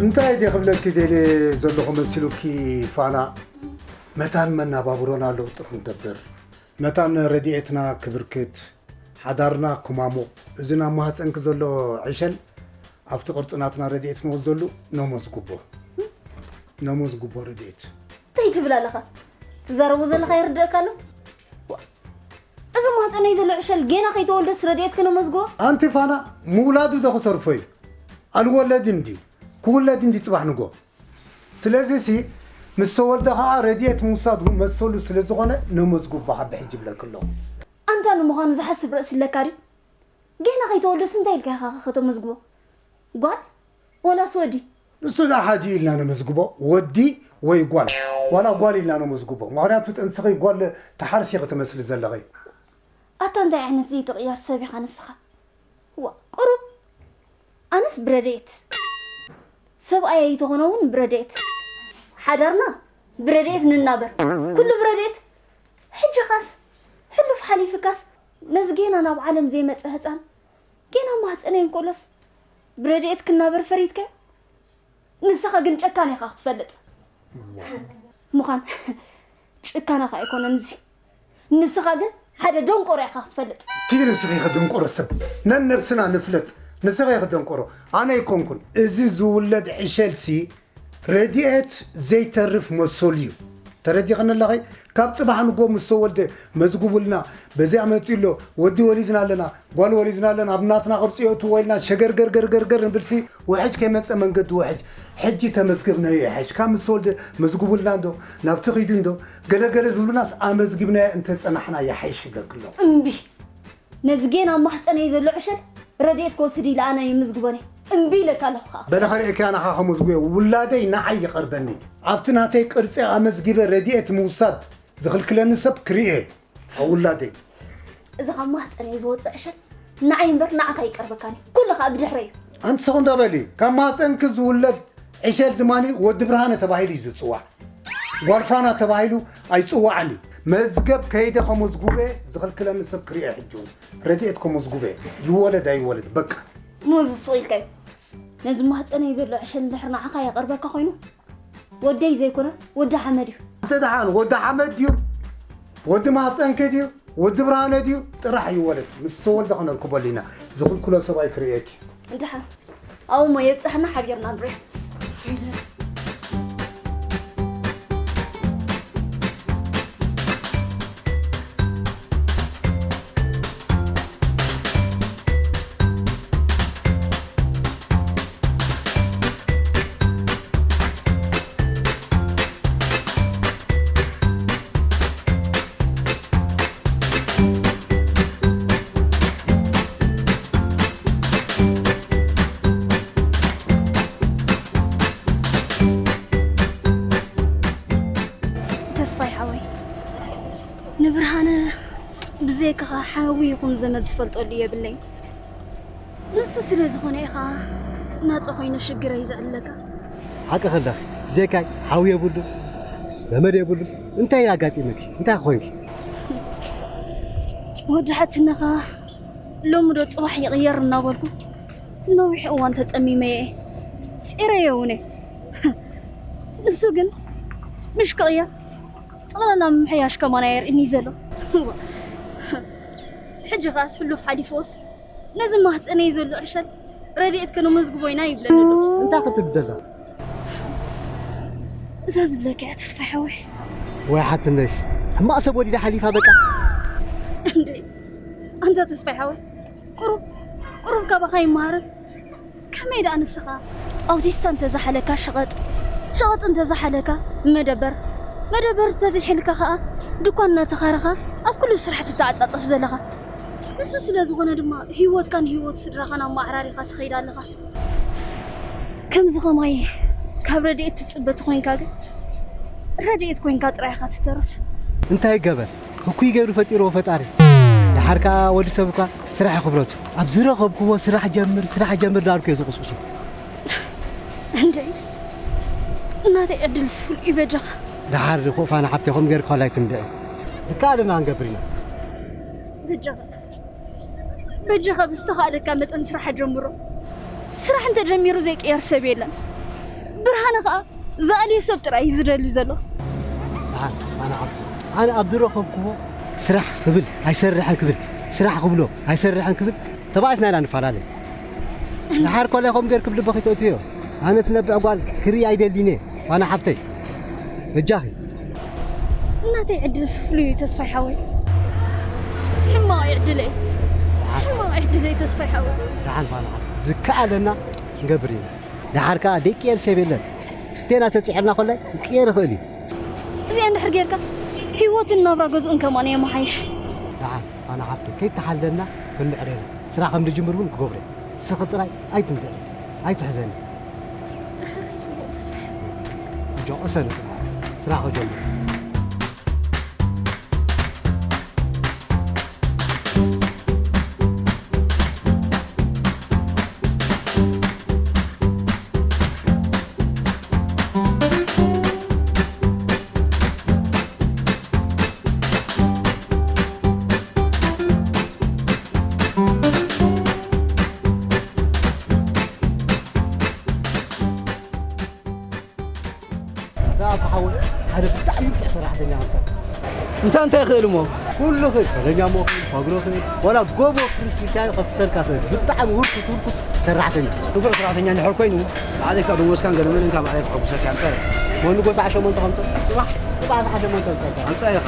እንታይ ድየ ክብለኪ ደልየ ዘለኹ መሲሉኪ ፋና? መታን መናባብሮና ለውጢ ክንገብር፣ መታን ረድኤትና ክብርክት፣ ሓዳርና ክማሙቕ፣ እዚ ናብ ማህፀንኪ ዘሎ ዕሸል ኣብቲ ቅርፂ ናትና ረድኤት ንወስደሉ ነመዝግቦ። ነመዝግቦ ረድኤት። እንታይ ትብል ኣለኻ? ትዛረቦ ዘለኻ ይርድኣካ ኣሎ? ዋ፣ እዚ ማህፀነይ ዘሎ ዕሸል ጌና ከይተወልደስ ረድኤት ክነመዝግቦ? ኣንቲ ፋና፣ ምውላዱ ዶ ክተርፎ እዩ? ኣልወለድን ድዩ? ክውለድ እንዲ ጽባሕ ንጎ። ስለዚ ሲ ምስ ተወልደ ኸዓ ረድኤት ምውሳድ እውን መሰሉ ስለ ዝኾነ ነመዝግቦ ካብ ብሕጂ ይብለኪ ኣለኹ። ኣንታ ንምዃኑ ዝሓስብ ርእሲ ኣለካ ድዩ? ጌና ከይተወልደስ እንታይ ኢልካ ኢኻ ከተመዝግቦ? ጓል ወላስ ወዲ? ንሱ ደኣ ሓዲኡ ኢልና ነመዝግቦ፣ ወዲ ወይ ጓል። ዋላ ጓል ኢልና ነመዝግቦ። ምኽንያቱ ጥንስኺ ጓል ተሓርሲ ክትመስሊ ዘለኺ። ኣታ እንታይ ዓይነት ዘይትቕየር ሰብ ኢኻ ንስኻ? ዋ፣ ቁሩብ ኣነስ ብረድኤት፣ ሰብኣይ ኣይተኾነ እውን ብረድኤት፣ ሓዳርና ብረድኤት ንናበር፣ ኩሉ ብረድኤት። ሕጂ ኻስ ሕሉፍ ሓሊፍካስ ነዚ ጌና ናብ ዓለም ዘይመጸ ህጻን ጌና ማህጸነይ እንከሎስ ብረድኤት ክናበር ፈሪድካዮ? ንስኻ ግን ጨካን ኢኻ ክትፈልጥ። ምዃን ጭካናኻ ኣይኮነን እዚ። ንስኻ ግን ሓደ ደንቆሮ ኢኻ ክትፈልጥ። ኪዲ ንስኺ ኢኺ ደንቆሮ ሰብ። ነንነብስና ንፍለጥ። ንስኺ ኢኺ ደንቆሮ። ኣነ ኣይኮንኩን። እዚ ዝውለድ ዕሸልሲ ረድኤት ዘይተርፍ መሰሉ እዩ። ተረዲኽኒ ኣለኺ? ካብ ጽባሕ ንጎ ምስ ተወልደ መዝግቡልና፣ በዚኣ መጺኡ ኣሎ፣ ወዲ ወሊድና ኣለና፣ ጓል ወሊድና ኣለና፣ ኣብ ናትና ቅርጺ የእትዎ ኢልና ሸገርገርገርገር ንብልሲ፣ ውሕጅ ከይመጸ መንገዲ ውሕጅ። ሕጂ ተመዝገብናዮ ይሓይሽ። ካብ ምስ ተወልደ መዝግቡልና እንዶ፣ ናብቲ ኺዱ እንዶ፣ ገለገለ ዝብሉናስ ኣመዝጊብናዮ እንተጸናሕና ይሓይሽ ይብለኪ ኣለኹ። እምቢ። ነዚ ጌና ኣብ ማህጸነይ ዘሎ ዕሸል ረድኤት ክወስድ ኢለ ኣነ ይምዝግቦ ነይ። እምቢ ኢለካ ኣለኹ ኸኣ። በለ ኸርእየኪ ኣነ ኸኣ ከመዝግቦ ውላደይ ንዓይ ይቐርበኒ። ኣብቲ ናተይ ቅርጺ ኣመዝጊበ ረድኤት ምውሳድ ዝኽልክለኒ ሰብ ክርእየ ኣብ ውላደይ። እዚ ካብ ማህጸነይ ዝወጽእ ዕሸል ንዓይ እምበር ንዓኻ ይቀርበካኒ። ኩሉ ኸኣ ብድሕረይ እዩ። ኣንቲ ሰኹ እንዳ በሊ፣ ካብ ማህጸንኪ ዝውለድ ዕሸል ድማኒ ወዲ ብርሃነ ተባሂሉ እዩ ዝጽዋዕ። ጓል ፋና ተባሂሉ ኣይጽዋዕን እዩ። መዝገብ ከይደ ከመዝጉበ ዝኽልክለኒ ሰብ ክርእየ ሕጂ እውን። ረድኤት ከመዝጉበ ይወለድ ኣይወለድ በቃ። ሞዚ ስቕ ኢልካዮ። ነዚ ማህጸነይ ዘሎ ዕሸል እንድሕር ንዓኻ የቐርበካ ኮይኑ፣ ወደይ ዘይኮነ ወዲ ሓመድ እዩ። እንተ ደሓን ወዲ ሓመድ ድዩ? ወዲ ማህጸንኪ ድዩ? ወዲ ብርሃነ ድዩ? ጥራሕ ይወለድ። ምስ ተወልደ ከነርክበሉ ኢና። ዝኽልክሎ ሰብኣይ ክርእየኪ። ደሓን። ኣብኡ እሞ የብጽሓና ሓቢርና ንሪኦ። ተስፋይ ሓወይ፣ ንብርሃነ ብዘይካኻ ሓዊ ይኹን ዘመድ ዝፈልጠሉ የብለይን። ንሱ ስለ ዝኾነ ኢኻ ናጻ ኮይኑ ሽግረይ ዘዕልለካ። ሓቂ ከለኺ፣ ብዘይካይ ሓዊ የብሉን፣ ዘመድ የብሉን። እንታይ ኣጋጢመኪ? እንታይ ኮንኪ? ወዲ ሓትነኻ ሎሚ ዶ ጽባሕ ይቕየር እናበልኩ ነዊሕ እዋን ተጸሚመ እየ። ጺረዮ እውን እየ። ንሱ ግን ምሽ ክቕየር፣ ጠቕላላ ምምሕያሽ ከማን ኣየርእኒ ዘሎ። ሕጂ ኸኣስ ሕሉፍ ሓሊፍዎስ፣ ነዚ ማህጸነይ ዘሎ ዕሸል ረድኤት ከነመዝግቦ ኢና ይብለኒ ኣሎ። እንታይ ክትብል ዘለኻ? እዛ ዝብለካ እያ ተስፋይ ሓወይ። ወይ ሓትነይስ፣ ሕማቕ ሰብ ወሊዳ ሓሊፋ በቃ። እንዴ፣ ኣንታ ተስፋይ ሓወይ፣ ቁሩብ፣ ቁሩብ ካባኻ ይመሃርን። ከመይ ደኣ ንስኻ ኣውቲስታ እንተዝሓለካ ሸቐጥ፣ ሸቐጥ እንተዝሓለካ መደበር፣ መደበር እንተዝሕልካ ኸኣ ድኳን እናተኻረኻ ኣብ ኩሉ ስራሕ ትተዓጻጸፍ ዘለኻ። ንሱ ስለ ዝኾነ ድማ ህይወትካን ህይወት ስድራኻን ኣመዓራሪኻ ትኸይድ ኣለኻ። ከምዚ ኸማይ ካብ ረድኤት ትጽበ ተኾይንካ ግን ረድኤት ኮይንካ ጥራይ ኢኻ ትተርፍ። እንታይ ይገበር? ህኩይ ገይሩ ፈጢርዎ ፈጣሪ። ደሓር ከኣ ወዲ ሰብ እኳ ስራሕ እዩ ክብረቱ። ኣብ ዝረኸብክዎ ስራሕ ጀምር፣ ስራሕ ጀምር ዳርኩ እየ ዝቕስቅሶ። እንደ እናተይ ዕድል ስፍል እዩ በጃኻ። ደሓር ድኹእ ፋና ሓፍተይ፣ ከምኡ ጌርካ ኸላይ ትንብዒ። ድከኣለና ክንገብር ኢና። በጃኻ፣ በጃኻ ብዝተኻእለካ መጠን ስራሕ ጀምሮ። ስራሕ እንተጀሚሩ ዘይቅየር ሰብ የለን። ብርሃነ ኸኣ ዝኣልዮ ሰብ ጥራይ እዩ ዝደሊ ዘሎ። ደሓር ፋና ሓፍተይ፣ ኣነ ኣብ ዝረኸብክዎ ስራሕ ክብል ኣይሰርሕን ክብል፣ ስራሕ ክብሎ ኣይሰርሕን ክብል፣ ተባኢስና ኢና ንፈላለ። ደሓር ኮላይ ከምኡ ጌርኪ ብልብኺ ተእትዮ። ኣነ ትነብዕ ጓል ክርኢ ኣይደልን እየ፣ ፋና ሓፍተይ። በጃኺ። እናተይ ዕድል ስፍሉ እዩ ተስፋይ ሓወይ። ሕማቕ ዕድለይ። ሕማቕ ዕድለይ ተስፋይ ሓወይ። ደሓን ፋና ሓፍተይ። ዝከኣለና ንገብር ኢና። ደሓር ከኣ ደቂ ኤር ሰብ የለን። እቴና ተጽዕርና ኮላይ ክቅየር ይኽእል እዩ። እዚኣ እንድሕር ጌርካ ህይወትን ናብራ ገዝኡን ከማን የመሓይሽ። ደሓን ፋና ሓፍተይ፣ ከይተሓለልና ክንምዕረና። ስራሕ ከም ንጅምር እውን ክገብረ። ንስኺ ጥራይ ኣይትንብዒ፣ ኣይትሕዘኒ። ጽቡቕ ተስፋ። ኣጆ፣ ቅሰኒ ጥራይ። ስራሕ ክጀምር። እዛ ኣቦ ሓወይ ሓደ ብጣዕሚ ብፅዕ ሰራሕተኛ ኣምፀእ። እንታይ እንታይ ይኽእል እሞ? ኩሉ ይኽእል፣ ፈለኛ መኽእል፣ ፈግሮ ይኽእል፣ ዋላ ጎቦ ክርስቲያን ከፍተልካ ይኽእል። ብጣዕሚ ውርኩት ውርኩት ሰራሕተኛ። ንፉዕ ሰራሕተኛ እንድሕር ኮይኑ፣ ባዕለይ ካብ ደሞዝካን ገለመለን ካብ ባዕለይ ከሐጉሰካ ኣምፀእ። ሞንጎ ሰዓት ሸሞንተ ከምፀእ። ፅባሕ? ፅባሕ ሰዓት ሸሞንተ ከምፀእ። ኣምፀእ ኢኻ።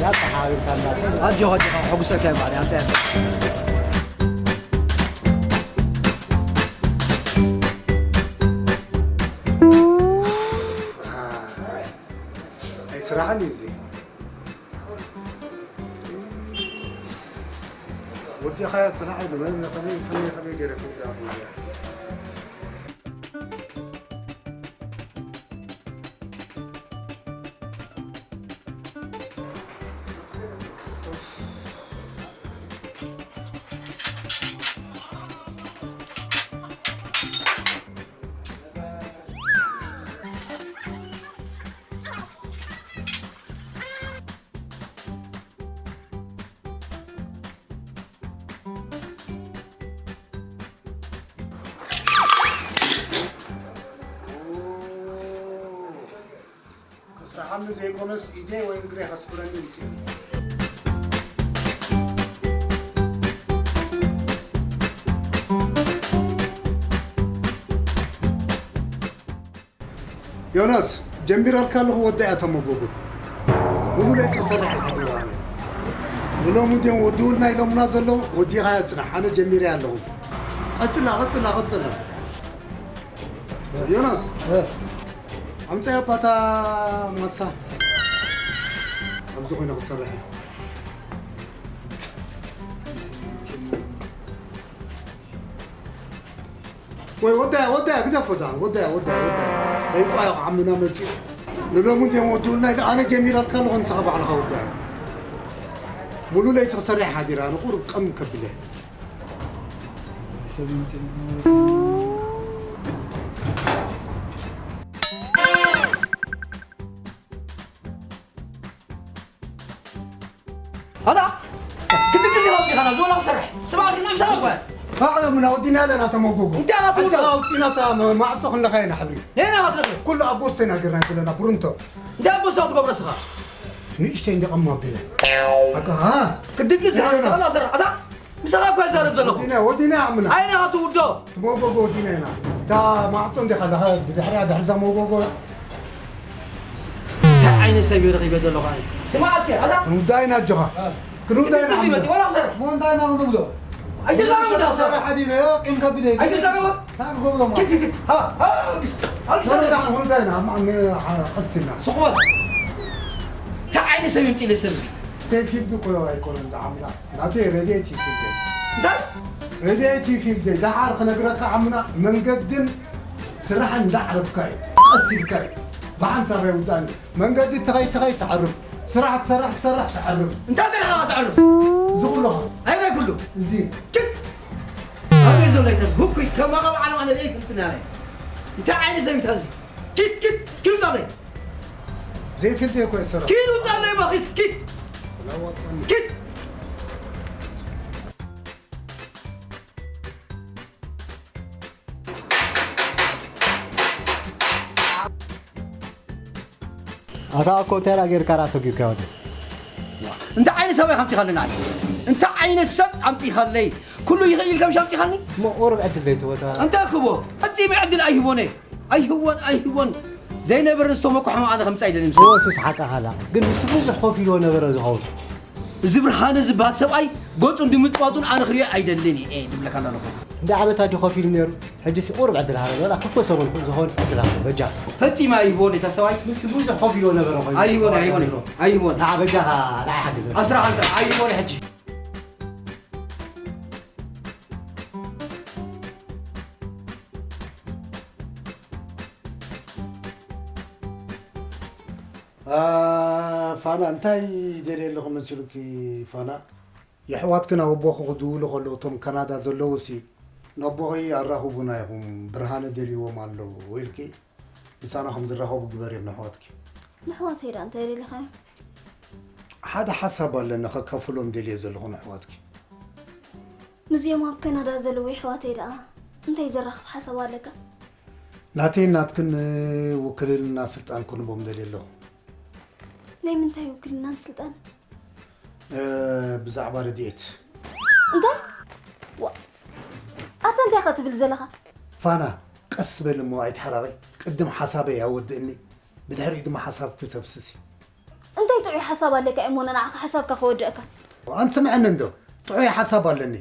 ያታ ሓቢርካ እንዳለ። ኣጆኻ፣ ኣጆኻ፣ ከሐጉሰካ እየ ባዕለይ፣ ኣምፀእ ኢኻ። ኣይስራሕን እዩ እዚ። ወዲኻያ ጽናሕ ኢሉ መን ከመይ፣ ከመይ፣ ከመይ ገይረ ክውዳእ ክውዳእ። ከስርሓኒ ዘይኮነስ ኢደይ ወይ እግረይ ከስብረኒ ይጽሊ። ዮናስ፣ ጀሚራልካ ኣለኹ፣ ወዳ እያ ተመጎጎ። ሙሉ ለይቲ ክሰርሕ እየ ሓዲረ ኣነ። ንሎሚ እንድዮም ወድኡልና ኢሎምና ዘለዉ፣ ወዲኻ ጽናሕ፣ ኣነ ጀሚረ ኣለኹ። ቀጽላ፣ ቀጽላ፣ ቀጽላ። ዮናስ፣ እ። ኣምጻያ ባታ ማሳ። ኣብዚ ኮይነ ክሰርሕ እየ። ወይ ወዳያ፣ ወዳያ፣ ግደፎ ዳን፣ ወዳያ፣ ወዳያ፣ ወዳያ። ከይቋዮ ክዓምና መጺኡ። ንሎሚ እንድዮም ወድኡልና ኢለ ኣነ ጀሚራልካ ኣለኹ፣ ንስኻ ባዕልኻ ወዳያ። ሙሉ ለይቲ ክሰርሕ ሓዲራ፣ ኣነ ቁሩብ ቀም ከብለ። ኣታ፣ ክንዲ ግዜ ወዲኻ ናብ ዝወላ ክሰርሕ። ስማዕ፣ እስኪ ናብ ሰላም ጓል። ኣዕዮ ምና ወዲና ኣለና ተመጎጎ። እንታይ ኣባ ትብሎ? ኣውፂና እታ ማ-፣ ማዕፆ ክንለኻ ኢና ሕብሪ። ነይና ኣባ ትነግር? ኩሉ ኣብ ቦስተ ኢና ገርና ዘለና ብሩንቶ። እንታይ ኣብ ቦስተ ትገብሮ እስኻ? ንእሽተይ እንደ ቀማ ኣቢለ። ኣታ፣ ሃ? ክንዲ ግዜ ናይ ወላ ዮናስ። ክሰርሕ። ኣታ፣ ምሳኻ እኮ ይዛረብ ዘለኹ። ወዲና፣ ወዲና ኣምና። ኣይና ትውዶ። ትመጎጎ ወዲና ኢና። እታ ማዕፆ እንዲኻ ኣለኻ ብድሕሪያ ድሕሪዛ መጎጎ። እንታይ ዓይነት ሰብ እዩ ረኺበ ዘለኹ ኣነ? ስማዕ እስኪ፣ ኣታ ክንውዳእ ኢና ኣጆኻ። እ። ክንውዳእ ኢና ክንዲ ግዜ ኣምና። መፂ፣ ወላ ክሰርሕ። ሞ እንታይ ኢና ክንብሎ? ኣይትዛረብ እንዳ ሰብ። ሰራሕ ሓዲረ፣ ቂም ከቢድ እዩ። ኣይትዛረብ። እንታይ ክገብሮ ማለት? ኪድ፣ ኪድ፣ ኪድ። ሃ፣ ሃ፣ ኣልግስ፣ ኣልግስ። ሰራሕ ክንውዳእ ኢና፣ ኣማ-፣ ኣማ-፣ ቀስ ኢልና። ስቕ በል። እንታይ ዓይነት ሰብ ይምፅእ ኢለ ሰብ እዚ? ናተይ ፊልድ እኮ ኣይኮነን ዝዓምና፣ ናተይ ረድኤት እዩ ፊልደይ። እንታይ? ረድኤት እዩ ፊልደይ። ደሓር ክነግረካ ዓምና፣ መንገድን ስራሕን እንዳዕረፍካ እዩ፣ ቀስ ኢልካ እዩ። ብሓንሳብ ኣይውዳእን እዩ። መንገዲ ትኸይድ ትኸይድ ትዓርፍ፣ ስራሕ ትሰርሕ ትሰርሕ ትዓርፍ። እንታይ ስራሕ ኢኻ ትዓርፍ? እዚ ኩሉ ኸ? ኣይ ናይ ኩሉ። እዚ። ችክ! ኣበይ ዘሎ ይተዝ? ህኩይ፣ ከማኻ በዓል ኣነ ዘይፈልጥን ኣነ። እንታይ ዓይነት ሰብ እዩ ተዚ? ኪድ፣ ኪድ፣ ኪድ ውጻለይ። ዘይፍልጥ እኮ ይሰራ። ኪድ ውጻለይ፣ ማ ኪድ፣ ኪድ። ላዋጻኒ። ኪድ። ኣታ ኣኮ እንታይ ደኣ ጌርካ ደኣ ሰጊርካ ወዲ? እንታይ ዓይነት ሰብ ኢኻ ኣምጺኻለና? እንታይ ዓይነት ሰብ ኣምጺኻለይ? ኩሉ ይኽእል ኢልካ ምሽ ኣምጺኻኒ? እሞ ቁሩብ ዕድል ዘይትወታ? እንታይ ክቦ? ፈጺመ ዕድል ኣይህቦን እየ። ኣይህቦን፣ ኣይህቦን። ዘይነበረ ዝተመኩ ሕማቕ ኣነ ከምጽእ ኣይደልን። እዎ፣ ስስ ሓቃኻ ኣላ። ግን ምስ ብዙሕ ኮፍ ኢልዎ ነበረ ዝኸውን። እዚ ብርሃነ ዝበሃል ሰብኣይ ገጹን ድምጽዋጹን ኣነ ክሪኦ ኣይደልን እየ፣ እየ ዝብለካ ኣለኹ። እንዳ ዓመት ኣዲ ኮፍ ኢሉ ነይሩ። ሕጂ ሲ ቁሩብ ዕድል ሃበኒ፣ ወላ ክልተ ሰሙን ዝኸውን ዕድል ሃበኒ፣ በጃ። ፈጺመ ኣይህቦን እየ፣ እታ ሰብኣይ። ምስቲ ብዙሕ ኮፍ ኢልዎ ነበረ ኮይኑ። ኣይህቦን፣ ኣይህቦን፣ ኣይህቦን። ንዓ በጃኻ፣ ንዓ ሓግዘኒ። ኣስራ ሓንቲ ኣይህቦን እየ ሕጂ። አ፣ ፋና፣ እንታይ ደልየ ኣለኹ መሲሉኪ ፋና? የሕዋትኪ ናብ ኣቦኺ ክድውሉ ከለዉ፣ እቶም ካናዳ ዘለዉ ሲ፣ "ነቦኺ ኣራኽቡና ኢኹም፣ ብርሃነ ደልይዎም ኣሎ" ኢልኪ ምሳና ከም ዝራኸቡ ግበርዮም ንኣሕዋትኪ። ንኣሕዋተይ ደኣ እንታይ ደሊኻዮም? ሓደ ሓሳብ ኣለኒ ከካፍሎም ደልየ ዘለኹ ንኣሕዋትኪ። ምስዚኦም ኣብ ካናዳ ዘለዉ የሕዋተይ ደኣ እንታይ ዘራኽብ ሓሳብ ኣለካ? ናተይን ናትክን ውክልልና ስልጣን ክንቦም ደልየ ኣለኹ። ናይ ምንታይ ውክልናን ስልጣን? እ፣ ብዛዕባ ረድኤት። እንታይ? ዋ፣ ኣታ እንታይ ኢኻ ትብል ዘለኻ? ፋና፣ ቀስ በሊ እሞ ኣይትሕረቒ። ቅድም ሓሳበይ ኣወድእኒ፣ ብድሕሪኡ ድማ ሓሳብኪ ተፍስሲ። እንታይ ጥዑይ ሓሳብ ኣለካ እሞ ንዓኻ ሓሳብካ ከወድአካ? ኣንስምዐኒ እንዶ፣ ጥዑይ ሓሳብ ኣለኒ።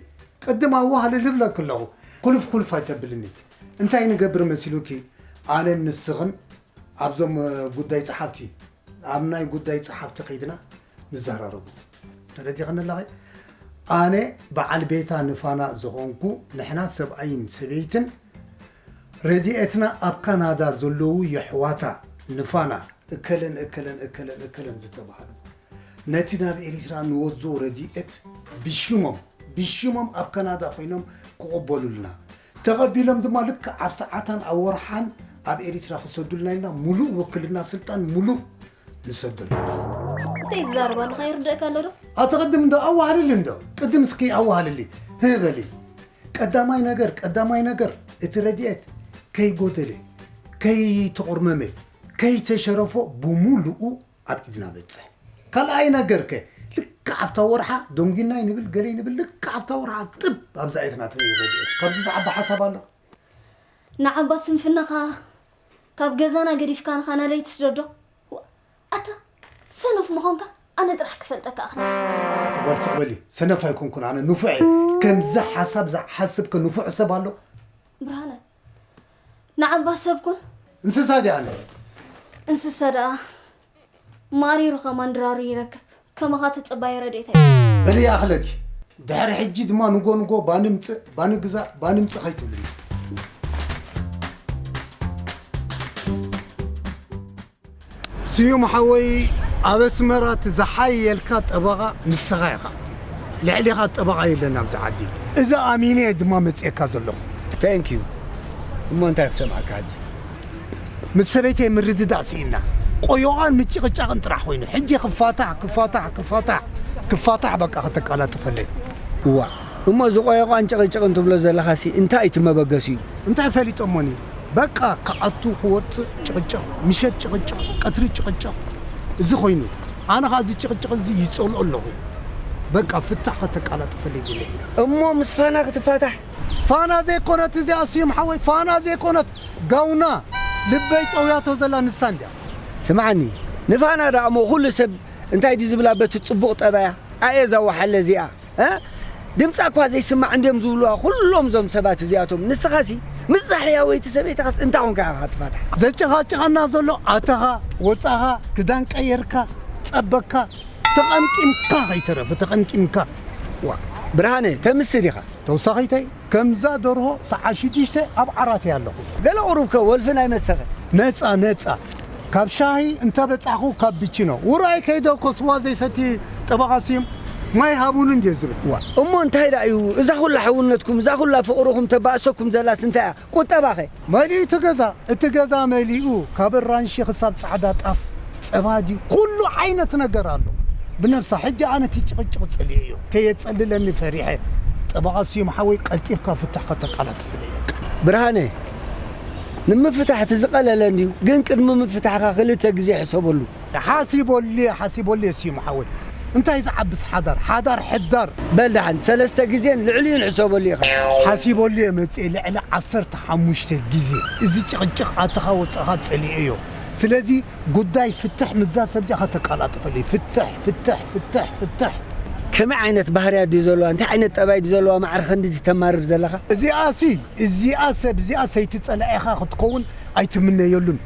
ቅድም ኣዋህልል እብለኪ ኣለኹ፣ ኩልፍ ኩልፍ ኣይተብልኒ። እንታይ ንገብር መሲሉኪ? ኣነን ንስኽን ኣብዞም፣ እ፣ ጉዳይ ጸሓፍቲ፣ ኣብ ናይ ጉዳይ ጸሓፍቲ ከይድና ንዘራረቡ። ተረዲኽኒ ኣለኺ? ኣነ በዓል ቤታ ንፋና ዝኾንኩ፣ ንሕና ሰብኣይን ሰበይትን ረድኤትና ኣብ ካናዳ ዘለዉ የሕዋታ ንፋና እከለን እከለን እከለን እከለን ዝተባህሉ ነቲ ናብ ኤሪትራ ንወስዶ ረድኤት ብሽሞም፣ ብሽሞም ኣብ ካናዳ ኮይኖም ክቕበሉልና፣ ተቐቢሎም ድማ ልክዕ ኣብ ሰዓታን ኣብ ወርሓን ኣብ ኤሪትራ ክሰዱልና ኢልና ሙሉእ ውክልና ስልጣን ሙሉእ ንሰደሉ። እንታይ ትዛረብ ኣለኻ? ይርደእካ ኣሎ ዶ? ኣቲ ቅድም እንዶ ኣዋህልሊ እንዶ፣ ቅድም እስኪ ኣዋህልሊ፣ ህበሊ። ቀዳማይ ነገር፣ ቀዳማይ ነገር፣ እቲ ረድኤት ከይጎደለ፣ ከይተቑርመመ፣ ከይተሸረፎ ብሙሉኡ ኣብ ኢድና በጽሕ። ካልኣይ ነገርከ፣ ልክዕ ኣብታ ወርሓ ደንጒናይ ንብል፣ ገለይ ንብል፣ ልክዕ ኣብታ ወርሓ ጥብ ኣብዛ ኢድና ትረድኤት። ካብዚ ዝዓቢ ሓሳብ ኣሎ? ንዓባ ስንፍናኻ ካብ ገዛና ገዲፍካ ንኻናዳ ኣይትስደዶ። ዋ፣ ኣታ ሰነፍ ምዃንካ ኣነ ጥራሕ ክፈልጠካ ኣኽለካ። ኣቲ ጓል ስቕ በሊ፣ ሰነፍ ኣይኮንኩን ኣነ፣ ንፉዕ እየ። ከምዚ ሓሳብ ዝሓስብ ከ ንፉዕ ሰብ ኣሎ? ብርሃነ፣ ንዓባ ሰብ ኩን። እንስሳ ድየ ኣነ? እንስሳ ደኣ ማሪሩ ከማን ድራሩ ይረክብ። ከማኻ ተጸባየ ረድኤት ኣይ- በሊ ይኣኽለኪ። ድሕሪ ሕጂ ድማ ንጎ ንጎ ባኒ ምጽእ፣ ባኒ ግዛእ፣ ባኒ ምጽእ ከይትብልኒ። ስዩም ሓወይ፣ ኣብ ኣስመራ እቲ ዝሓየልካ ጠበቓ ንስኻ ኢኻ። ልዕሌኻ ጠበቓ የለን ኣብዚ ዓዲ። እዚ ኣሚነ እየ ድማ መጺኤካ ዘለኹ። Thank you። እሞ እንታይ ክሰምዓካ ሕጂ? ምስ ሰበይተይ ምርድዳእ ስኢና። ቆዮቓን ምጭቕጫቕን ጥራሕ ኮይኑ። ሕጂ ክፋታሕ፣ ክፋታሕ፣ ክፋታሕ፣ ክፋታሕ በቃ ከተቃላጥፈለይ። እዋ፣ እሞ እዚ ቆዮቓን ጭቕጭቕን ትብሎ ዘለኻሲ እንታይ እዩ እቲ መበገሲኡ? እንታይ ፈሊጦሞኒ? በቃ ክኣቱ ክወጽእ ጭቕጭቕ፣ ምሸት ጭቕጭቕ፣ ቀትሪ ጭቕጭቕ። እዚ ኮይኑ፣ ኣነ ኸኣ እዚ ጭቕጭቕ እዚ ይጸልኦ ኣለኹ። በቃ ፍታሕ ከተቃላጥፈለይ ድለ። እሞ ምስ ፋና ክትፋታሕ? ፋና ዘይኮነት እዚኣ ስዩም ሓወይ፣ ፋና ዘይኮነት ጋውና ልበይ ጠውያቶ ዘላ ንሳ እንድያ። ስምዓኒ፣ ንፋና ደኣ እሞ ኩሉ ሰብ እንታይ ድዩ ዝብላ በቲ ጽቡቕ ጠባያ? ኣየ እዛ ወሓለ እዚኣ፣ እ? ድምጻ እኳ ዘይስማዕ እንድዮም ዝብሉዋ ኩሎም እዞም ሰባት እዚኣቶም። ንስኻሲ ምስዛ ሕያወይቲ ሰበይትኻስ እንታይ ኾንካ ኢኻ ትፋታሕ? ዘጨቓጭቐና ዘሎ ኣተኻ፣ ወጻኻ፣ ክዳን ቀየርካ፣ ጸበካ፣ ተቐምቂምካ ከይተረፈ፣ ተቐምቂምካ። ዋ፣ ብርሃነ፣ ተምስል ኢኻ። ተወሳኺተይ፣ ከምዛ ደርሆ ሰዓት ሽዱሽተ ኣብ ዓራት እየ ኣለኹ። ገለ ቁሩብ ከ ወልፊ ናይ መሰኸ? ነጻ፣ ነጻ። ካብ ሻሂ እንተ በጻኹ ካብ ብቺኖ። ውራይ ከይደ ኮስዋ ዘይሰቲ ጠበቓ ስዩም ማይ ሃቡኒ እንድየ ዝብል። ዋ፣ እሞ እንታይ ደኣ እዩ እዛ ኩላ ሕውነትኩም፣ እዛ ኩላ ፍቕርኹም ተባእሰኩም ዘላስ እንታይ እያ? ቁጠባኸ? መሊኡ እቲ ገዛ፣ እቲ ገዛ መሊኡ፣ ካብ ኣራንሺ ክሳብ ጻዕዳ ጣፍ፣ ጸባ ድዩ፣ ኩሉ ዓይነት ነገር ኣሎ። ብነብሳ፣ ሕጂ ኣነ እቲ ጭቕጭቕ ጸሊኤዮ፣ ከየጸልለኒ ፈሪሐ። ጠበቓ ስዩም ሓወይ፣ ቀልጢፍካ ፍታሕ ከተቃላጥፍለይ በቃ። ብርሃነ፣ ንምፍታሕ እቲ ዝቐለለ እንድዩ፣ ግን ቅድሚ ምፍታሕካ ክልተ ግዜ ሕሰበሉ። ሓሲበሉየ፣ ሓሲበሉየ ስዩም ሓወይ። እንታይ ዝዓብስ ሓዳር? ሓዳር ሕዳር። በል ደሓን፣ ሰለስተ ግዜን ልዕሊኡን ሕሰበሉ ኢኻ። ሓሲበሉየ መጽየ ልዕሊ ዓሰርተ ሓሙሽተ ግዜ። እዚ ጭቕጭቕ ኣተኻ ወጸኻ ጸሊኤዮ። ስለዚ ጉዳይ ፍትሕ ምስዛ ሰብ እዚኣ ከተቃላጥፈለይ። ፍትሕ፣ ፍትሕ፣ ፍትሕ፣ ፍትሕ። ከመይ ዓይነት ባህርያት ድዩ ዘለዋ? እንታይ ዓይነት ጠባይ ድዩ ዘለዋ? ማዕረ ክንድዚ ተማርር ዘለኻ? እዚኣሲ፣ እዚኣ ሰብ እዚኣ ሰይቲ ጸላኢኻ ክትከውን ኣይትምነየሉን።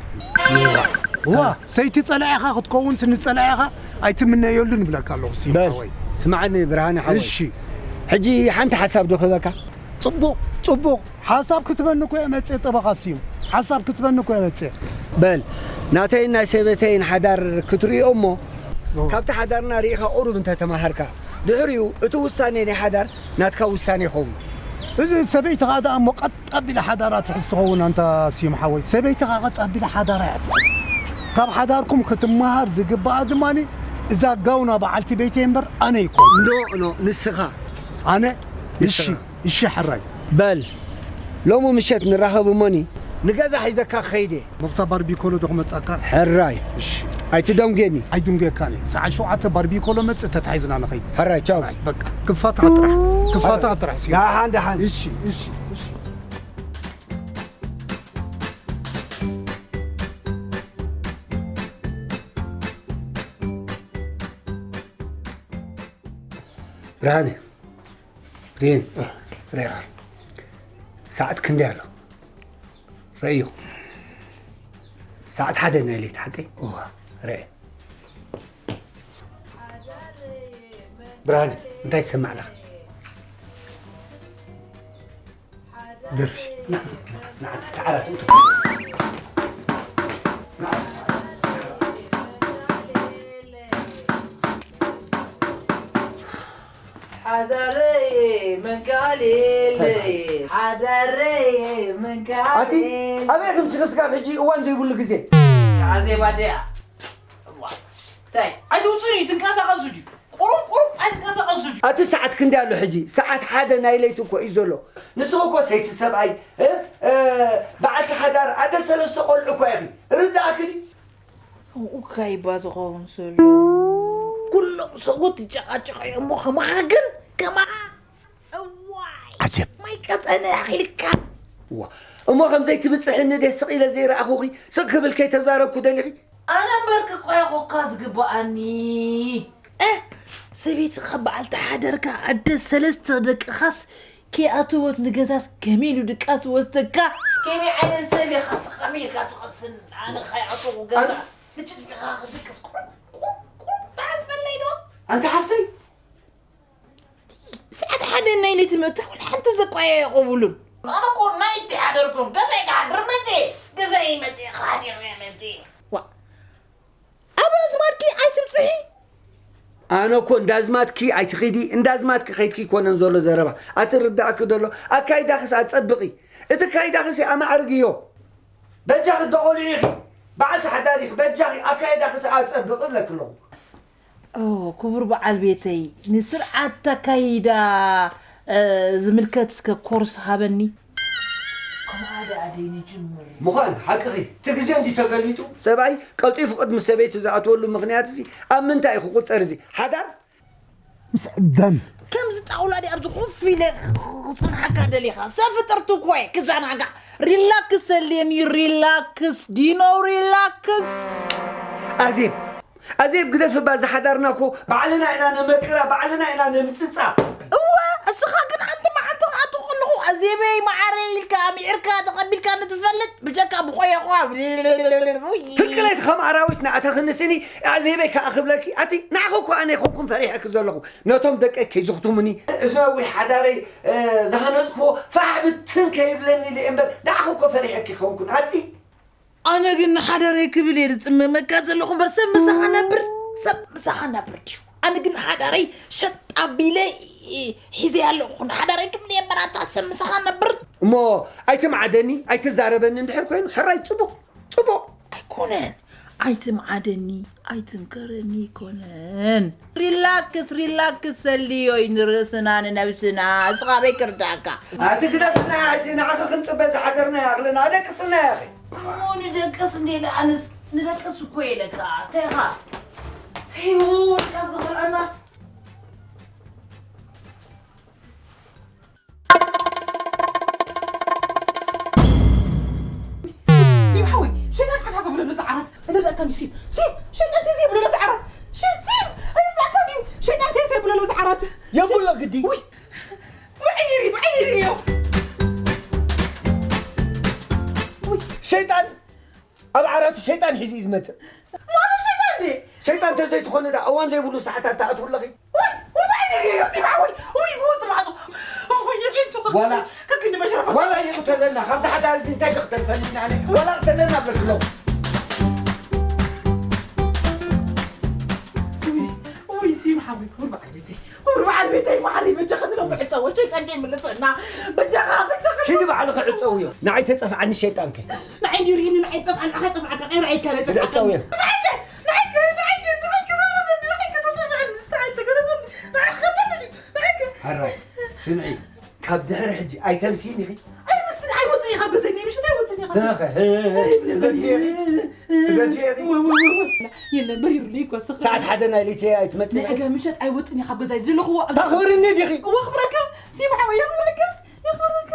ዋ፣ ሰይቲ ጸላኢኻ ክትከውን ስኒ ጸላኢኻ ኣይትምነየሉን እብለካ ኣለኹ፣ ስዩም በል፣ ሓወይ። ስማዕኒ ብርሃነ ሓወይ። እሺ። ሕጂ ሓንቲ ሓሳብ ዶ ክህበካ? ጽቡቕ፣ ጽቡቕ። ሓሳብ ክትበኒ እኮ እየ መጽየ፣ ጠበቓ ስዩም። ሓሳብ ክትበኒ እኮ እየ መጽየ። በል፣ ናተይን ናይ ሰበይተይን ሓዳር ክትርእዮ እሞ፣ ኦ። ካብቲ ሓዳርና ርኢኻ ቁሩብ እንተ ተማሃርካ፣ ድሕሪኡ እቲ ውሳኔ ናይ ሓዳር ናትካ ውሳኔ ይኸውን። እዚ ሰበይትኻ ደኣ እሞ ቀጥ ኣቢላ ሓዳራ ትሕዝ ትኸውን፣ ኣንታ ስዩም ሓወይ። ሰበይትኻ ቀጥ ኣቢላ ሓዳራ እያ ትሕዝ። ካብ ሓዳርኩም ክትመሃር ዝግባኣ ድማ እዛ ጋውና በዓልቲ ቤተይ እምበር ኣነ ኣይኮንኩን። ኖ፣ ኖ፣ ንስኻ። ኣነ? እሺ፣ ንስኻ። እሺ፣ ሕራይ። በል፣ ሎሚ ምሸት ንራኸብ እሞኒ፣ ንገዛ ሒዘካ ክኸይድ እየ። መፍታ ባርቢኮሎ ዶ ክመጻካ? ሕራይ። እሺ። ኣይትደንጉየኒ። ኣይድንጉየካን እየ። ሰዓት ሸውዓተ ባርቢኮሎ መጽእ ተታሒዝና ንኸይድ። ሕራይ፣ ቻው። ሕራይ፣ በቃ። ክፋታ ጥራሕ። ክፋታ ጥራሕ፣ ስዩም። ደሓን፣ ደሓን። እሺ፣ እሺ፣ እሺ። ብርሃነ፣ ብሬን፣ ርኤኻ። ሰዓት ክንደይ ኣሎ? ረእዮ። ሰዓት ሓደ ናይ ለይቲ ሓቀይ? እዋ። ረኤ። ብርሃነ፣ እንታይ ትሰማዕ ኣለኻ? ደርፊ። ንዓንቲ ተዓራቱ። ሓዳረይ መንካሌለይ፣ ሓዳረይ መንካሌለይ። ኣቲ ኣበይ ከም ስግስጋብ ሕጂ እዋን ዘይብሉ ግዜ። ኣዜባ ድያ? እዋ። እንታይ? ኣይትውፅእን እዩ፣ ትንቀሳቐሱ ድዩ? ቁሩብ፣ ቁሩብ ኣይትንቀሳቐሱ ድዩ? ኣቲ ሰዓት ክንደይ ኣሎ ሕጂ? ሰዓት ሓደ ናይ ለይቲ እኮ እዩ ዘሎ። ንስኺ እኮ ሰይቲ ሰብኣይ፣ እ? እ፣ በዓልቲ ሓዳር፣ ኣደ ሰለስተ ቆልዑ እኮ ኢኺ። ርዳእኪ ድዩ? ከምኡ ካይባ ዝኸውን ዘሎ። ኩሎም ሰብኡት ይጨቓጨቑ እዮም እሞ ከማኻ ግን፣ ከማኻ። እዋይ! ዓጀብ! ማይ ቀጠነ ኣኺልካ። እዋ፣ እሞ ከም ዘይትብጽሕኒ ድየ ስቕ ኢለ ዘይረኣኹኺ? ስቕ ክብል ከይተዛረብኩ ደሊኺ? ኣነ እምበር ክቆየቑካ ዝግብኣኒ። እ፣ ሰበይትኻ በዓልቲ ሓደርካ፣ ኣደ ሰለስተ ደቅኻስ ከይኣተወት ንገዛስ ከመይ ኢሉ ድቃስ ወስደካ? ከመይ ዓይነት ሰብ ኢኻስ ከመይ ኢልካ ትቐስን? ኣነ ከይኣተኹ ገዛ ኣነ ፍጭጭ ኢኻ ክድቅስ ቁሩብ፣ ቁሩብ፣ ቁሩብ ተሓስበለይ ዶ? ኣንቲ ሓፍተይ፣ ሰዓት ሓደ ናይ ለይቲ መታ እውን ሓንቲ ዘቋየየቑ የብሉን። ኣነ እኮ ናይቲ ሓደርኩም ገዛይ ክሓድር መፅየ፣ ገዛይ መፅየ ክሓድር እየ መፅየ። ዋ፣ ኣብ ኣዝማድኪ ኣይትብፅሒ። ኣነ እኮ እንዳ ኣዝማድኪ ኣይትኺዲ፣ እንዳ ኣዝማድኪ ከይድኪ ኣይኮነን ዘሎ ዘረባ። ኣቲ ርዳእኪ ደሎ፣ ኣካይዳኽስ ኣፀብቒ። እቲ ኣካይዳኽስ ኣማዕርግዮ። በጃኺ ዶ ቆልዑ ኢኺ፣ በዓልቲ ሓዳር ኢኺ፣ በጃኺ ኣካይዳኽስ ኣፀብቒ እብለኪ ኣለኹ። ኦ፣ ክቡር በዓል ቤተይ፣ ንስርዓት ኣካይዳ፣ እ፣ ዝምልከት እስከ ኮርስ ሃበኒ። ከምኣ ደኣ ደይንጅምር። ምዃን ሓቅኺ፣ እቲ ግዜ እንድዩ ተገልቢጡ። ሰብኣይ ቀልጢፉ ቅድሚ ሰበይቱ ዝኣትወሉ ምኽንያት እዚ ኣብ ምንታይ እዩ ክቑጸር እዚ? ሓዳር? ምስ ዕብዳን። ከምዚ ጣውላ ድዩ ኣብዚ ኮፍ ኢለ ክጸንሓካ ደሊኻ? ሰብ ፍጥርቲ እኮ እየ ክዘናጋዕ። ሪላክስ ኣድልየኒ፣ ሪላክስ፣ ዲኖ ሪላክስ። ኣዜብ፣ ኣዜብ ግደፊ እባ፣ እዛ ሓዳርና እኮ ባዕልና ኢና ነመቅራ፣ ባዕልና ኢና ነምጽጻ። እወ፣ እስኻ ግን ሓንቲ መዓልቲ ክኣቱ ከለኹ ኣዜበይ መዓረይ ኣሚዕርካ ተቐቢልካ ንትፈልጥ ብጀካ ብቆየኳ ፍቅለይት ከም ኣራዊት ንኣተኽንስኒ ኣዜበይ ከዓ ክብለኪ ኣቲ ንዓኺ እኮ ኣነ ይኮንኩም ፈሪሐኪ ዘለኹ ነቶም ደቀይ ከይዝኽቱምኒ እዚ ነዊሕ ሓዳረይ ዝሃነፅክዎ ፋሕ ብትን ከይብለኒ ኢለ እምበር ንዓኺ እኮ ፈሪሐኪ ይኸውንኩን ኣቲ ኣነ ግን ንሓዳረይ ክብል እየ ዝፅመመካ ዘለኹ እምበር ሰብ ምሳኻ ነብር ሰብ ምሳኻ ነብር ድዩ ኣነ ግን ሓዳረይ ሸጥ ኣቢለ ሒዘ ኣለኹ ንሓዳረይ ክብል እየ እምበር ኣታ ሰብ ምሳኻ ነብር እሞ ኣይትምዓደኒ ኣይትዛረበኒ እንድሕር ኮይኑ ሕራይ ፅቡቕ ፅቡቕ ኣይኮነን ኣይትምዓደኒ ኣይትምከረኒ ኣይኮነን ሪላክስ ሪላክስ ሰልዮይ ንርእስና ንነብስና እስኻበይ ክርዳእካ ኣቲ ግደፍና ሕጂ ንዓኺ ክንፅበ ዝሓደርና ያኽልና ደቅስና ያኺ ንደቅስ እንዴ ኣነስ ንደቅስ እኮ ኢለካ እንታይ ኢኻ ተይዎ ወድካ ዝኽልኣና ሲም ሓወይ ሸይጣን ሓካፈ ብለሉ ሰዓራት እተዳእካ እንዲ ሲም ሲም ሸይጣን ተዘይ ብለሉ ሰዓራት ሲም ኣይዳእካ እንዲ ሸይጣን ተዘይ ብለሉ ሰዓራት የብሎ ግዲ ውይ ውይ ዒኒሪ ውይ ዒኒሪ ዮ ሸይጣን ኣብ ዓራቱ ሸይጣን ሒዙ እዩ ዝመፅእ። ማለት ሸይጣን ድየ? ሸይጣን ተዘይትኾነ ዳ እዋን ዘይብሉ ሰዓታት ትኣትዉ ኣለኺ። ወይ ወይ ባዕለይ ድየ ዮሴፍ ሓወይ ወይ ብወፅ ማዕፆ ወይ ይዒንቱ ዋላ ከክንዲ መሽረፈ ዋላ ይቕተለና ካብዚ ሓዳር እዚ እንታይ ክኽተልፈኒ ኢና ኣነ ዋላ ቅተለና ብለክሎ። ወይ ወይ ዮሴፍ ሓወይ ክቡር በዓል ቤተይ ክቡር በዓል ቤተይ መሓሪ በጃኻ ንነብዕ ጸወ ሸይጣን ከይምልሰና በጃኻ በጃኻ ኪዲ ባዕልኺ ዕጸውዮ ንዓይ ተጸፍዓኒ ሸይጣንከ ንዓይ እንዲዩ ርኢኒ ንዓይ ጸፍዓኒ ንዓኻ ጸፍዓካ ቀይራ ኣይካለ ጸፍዓካ ዕጸውዮ ንዓይከ ንዓይከ ንዓይከ ንዓይከ ዘረበኒ ንዓይከ ተጸፍዓኒ ንስኻ ኣይተገረፈኒ ንዓኻ ከፈለኒ ንዓይከ ሕራይ ስምዒ ካብ ድሕሪ ሕጂ ኣይተምስይን ኢኺ ኣይምስን ኣይወፅን ኢኻ ገዘኒ ምሽት ኣይወፅን ኢኻ ትገድፊ ኢኺ ትገድፊ ኢኺ የለን በሪሩለይ እኮ ስኻ ሰዓት ሓደ ናይ ለይቲ ኣይትመፅእ ንዕገ ምሸት ኣይወፅን እየ ካብ ገዛይ ዘለኽዎ ታኽብርኒ ዲኺ እወ ክብረካ ሲም ሓወይ የኽብረካ የኽብረካ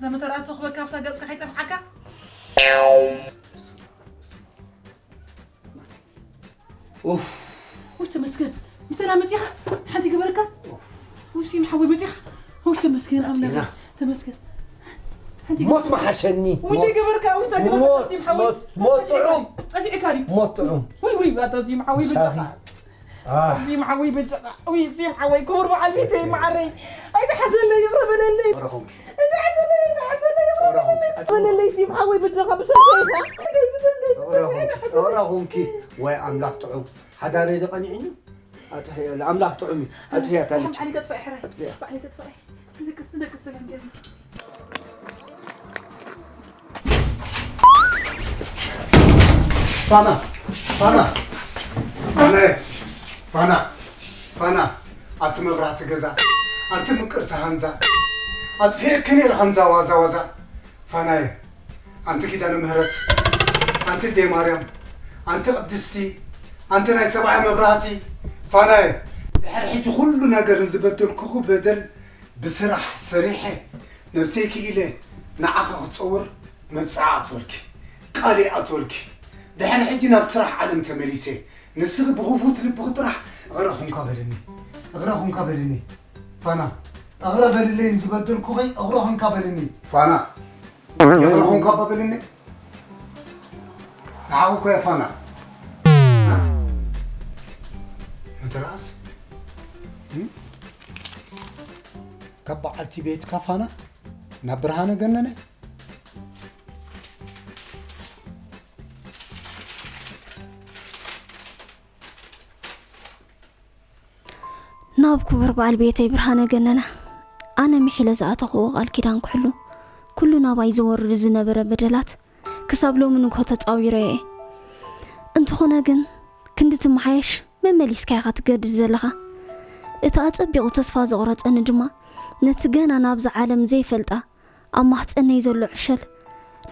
ዘመተራ ዝኽበካ ኣብታ ገጽካ ከይጠፍዓካ ኡፍ ወይ ተመስገን ብሰላም መፂኻ ሓንቲ ገበረካ ወይ ሲም ሓወይ መፂኻ ወይ ተመስገን ኣምላኽ ተመስገን ሓንቲ ሞት መሓሸኒ ወይ ተገበርካ ወይ ተገበርካ ሲም ሓወይ ሞት ጥዑም ጠፊዕካ ድዩ ሞት ጥዑም ወይ ወይ ኣታ ሲም ሓወይ ብቻ ሲም ሓወይ ብቻ ወይ ሲም ሓወይ ክቡር በዓል ቤተይ መዓረይ ኣይተሓዘለይ ይቕረ በለለይ ወለለይ ሲም ሓወይ ብድኻ ብሰንከይካ ብሰንከይ ብሰንከይ እቕረኹምኪ ወይ ኣምላኽ ጥዑም ሓዳረይ ዶ ቀኒዕኒ ኣጥፍያ ኣምላኽ ጥዑም እዩ ኣጥፍያ ታልች ኣጥፍያ ፋና ፋና ፋና ፋና ፋና ኣቲ መብራህቲ ገዛ ኣቲ ምቅርቲ ሃንዛ ኣጥፍኤኪ ነይረ ከምዛ ዋዛ ዋዛ ፋናየ ኣንቲ ኪዳነ ምህረት ኣንቲ ኣደይ ማርያም ኣንቲ ቅድስቲ ኣንቲ ናይ ሰብኣይ መብራህቲ ፋናየ ድሕሪ ሕጂ ኩሉ ነገር ንዝበደልኩኺ በደል ብስራሕ ሰሪሐ ነብሰይ ክኢለ ንዓኺ ክፀውር መብፅዓ ኣትወልኪ ቃል ይኣትወልኪ ድሕሪ ሕጂ ናብ ስራሕ ዓለም ተመሊሰ ንስኺ ብኽፉት ልብኺ ጥራሕ እቕረ ኹንካ በልኒ እቕረ ኹንካ በልኒ ፋና እቕረ በልለይ ንዝበደልኩኺ እቕረ ኹንካ በልኒ ፋና ይቕረ ኹንካ እባ በልኒ ንዓኹ እኮ እያ ፋና መተርኣስ ካብ በዓልቲ ቤትካ ፋና ናብ ብርሃነ ገነነ ናብ ክቡር በዓል ቤተይ ብርሃነ ገነነ ኣነ ምሒለ ዝኣተኽዎ ቃል ኪዳን ክሕሉ ኩሉ ናባይ ዝወርድ ዝነበረ በደላት ክሳብ ሎሚ ንግሆ ተጻዊረዮ እየ። እንተኾነ ግን ክንዲ ትመሓየሽ መመሊስካ ኢኻ ትገድድ ዘለኻ። እቲ ኣጸቢቑ ተስፋ ዘቑረጸኒ ድማ ነቲ ገና ናብዛ ዓለም ዘይፈልጣ ኣብ ማህጸነይ ዘሎ ዕሸል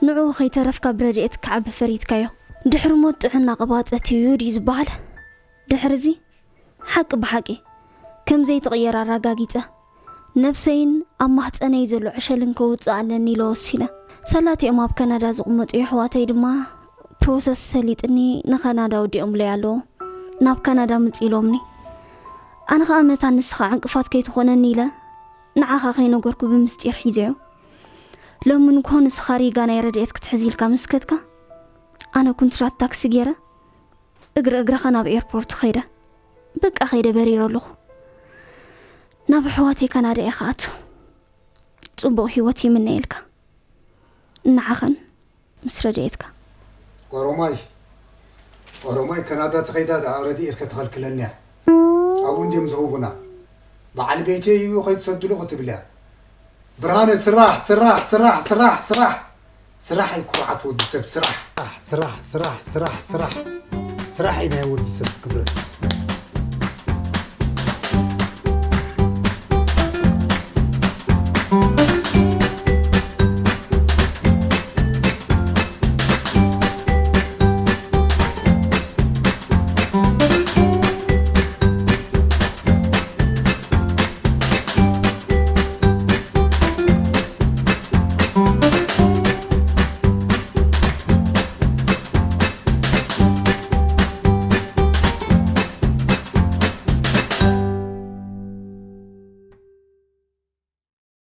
ንዕኡ ከይተረፍካ ብረድኤት ክዓቢ ፈሪድካዮ። ድሕሪ ሞት ጥዕና ቅባጸት እዩ ድዩ ዝበሃል? ድሕርዚ ሓቂ ብሓቂ ከም ዘይትቕየር ኣረጋጊጸ። ነብሰይን ኣብ ማህፀነይ ዘሎ ዕሸልን ከውፅእ ኣለኒ ኢለ ወሲነ። ሳላቲኦም ኣብ ካናዳ ዝቕመጡ የሕዋተይ ድማ ፕሮሰስ ሰሊጥኒ ንካናዳ ወዲኦምለይ ኣለዉ። ናብ ካናዳ ምፅ ኢሎምኒ። ኣነ ኸዓ መታን ንስኻ ዕንቅፋት ከይትኾነኒ ኢለ ንዓኻ ከይነገርኩ ብምስጢር ሒዘዮ። ሎሚ ንግሆ ንስኻ ሪጋ ናይ ረድኤት ክትሕዝ ኢልካ ምስ ከድካ፣ ኣነ ኩንትራት ታክሲ ገይረ እግሪ እግርኻ ናብ ኤርፖርት ኸይደ። በቃ ኸይደ በሪረ ኣለኹ። ናብ ኣሕዋተይ ካናዳ እየ ክኣቱ። ፅቡቕ ህይወት ይምነየልካ። ንዓኻን ምስ ረድኤትካ። ኦሮማይ ኦሮማይ ካናዳ ተኸይዳ ደኣ ረድኤት ከተኸልክለኒ እያ። ኣብኡ እንድዮም ዝህቡና። በዓል ቤተይ እዩ ከይትሰድሉ ክትብል እያ። ብርሃነ ስራሕ ስራሕ ስራሕ ስራሕ ስራሕ ስራሕ እዩ ኩርዓት ወዲ ሰብ። ስራሕ ስራሕ ስራሕ ስራሕ ስራሕ ስራሕ እዩ ናይ ወዲ ሰብ ክብረት።